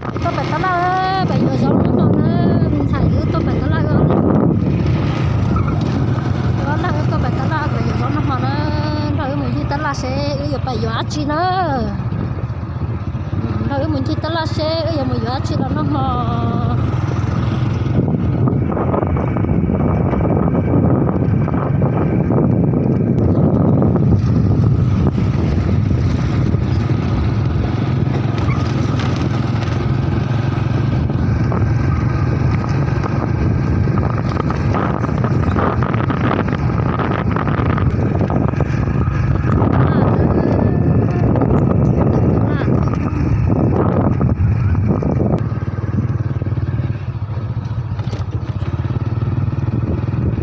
Tuaj pem tab laj, pem yuav zaub noj hmo na, ntxhais wb tuaj pem tab laj, wb ob leeg wb tuaj pem tab laj pem yuav zaub noj hmo na, nrog wb mus ncig tab laj seb wb yuav pem yuav dab tsi na. Nrog wb mus ncig tab laj seb wb yuav mus yuav dab tsi los noj hmo.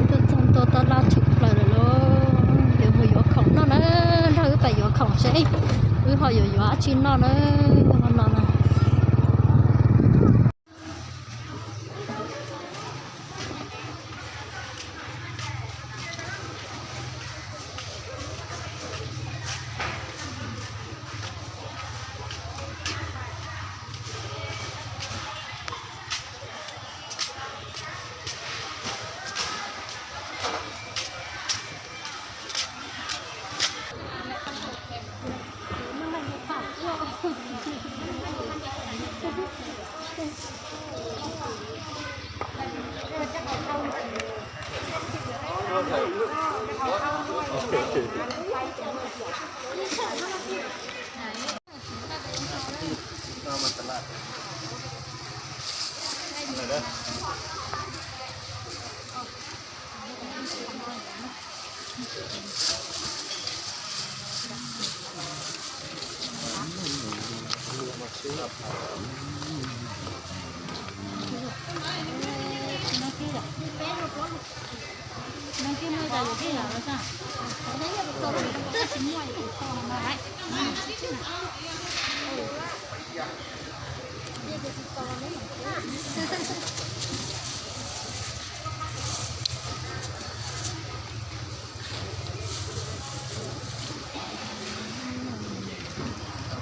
Tuaj txog ntua tab laj tshwm plaws lawm lauj, yuav mus yuav khoom noj na, nrog wb pem yuav khoom seb wb ho yuav yuav dab tsi noj na, ho no na.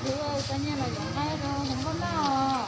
Kuv ua tau nyiaj los yuav nqaij rau hluas nkauj noj.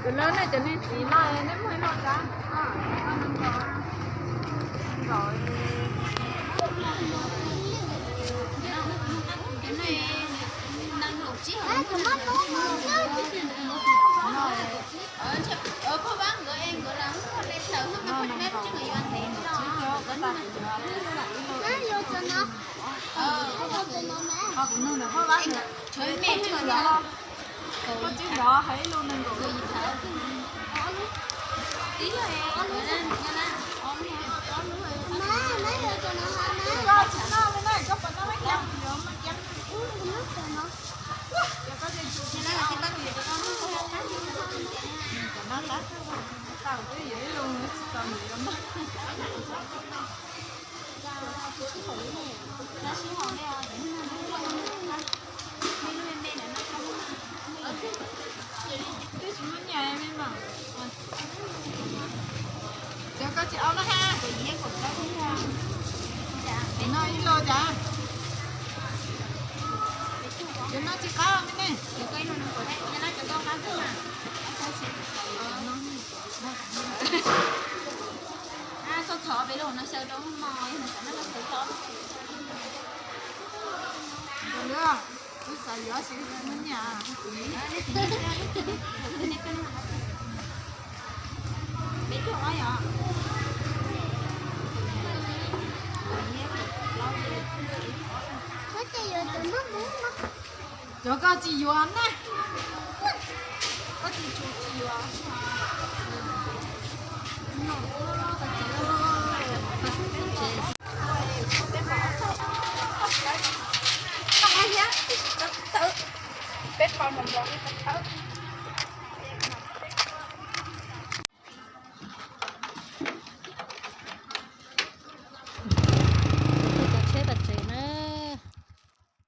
Cov lawv nej cov niag txiv no nej muaj ib lub tsav nkaus. Kuv nug ntawm Paj Vab, koj tsis nrov hais ib lus nees nkaum. Koj tsis noj li na, koj puas noj me cam? Cov koj tsis tsum tsis noj. Cov no qab tau twb yuav ib lus tsis txaus yuav noj. Twb tsis muaj nyiaj me mas. Cov koj tsis au no ha. Cov no ib lus cas? Cov no tsis qab me ne. Koj thov peb lub no xyaw rau hmo, yog no xav no xyaw rau. Kuv xav yuav tsis muaj nyiaj. Cov koj tsis yuav na. Koj tsis tsum tsis yuav. Peb qau nrog nrog.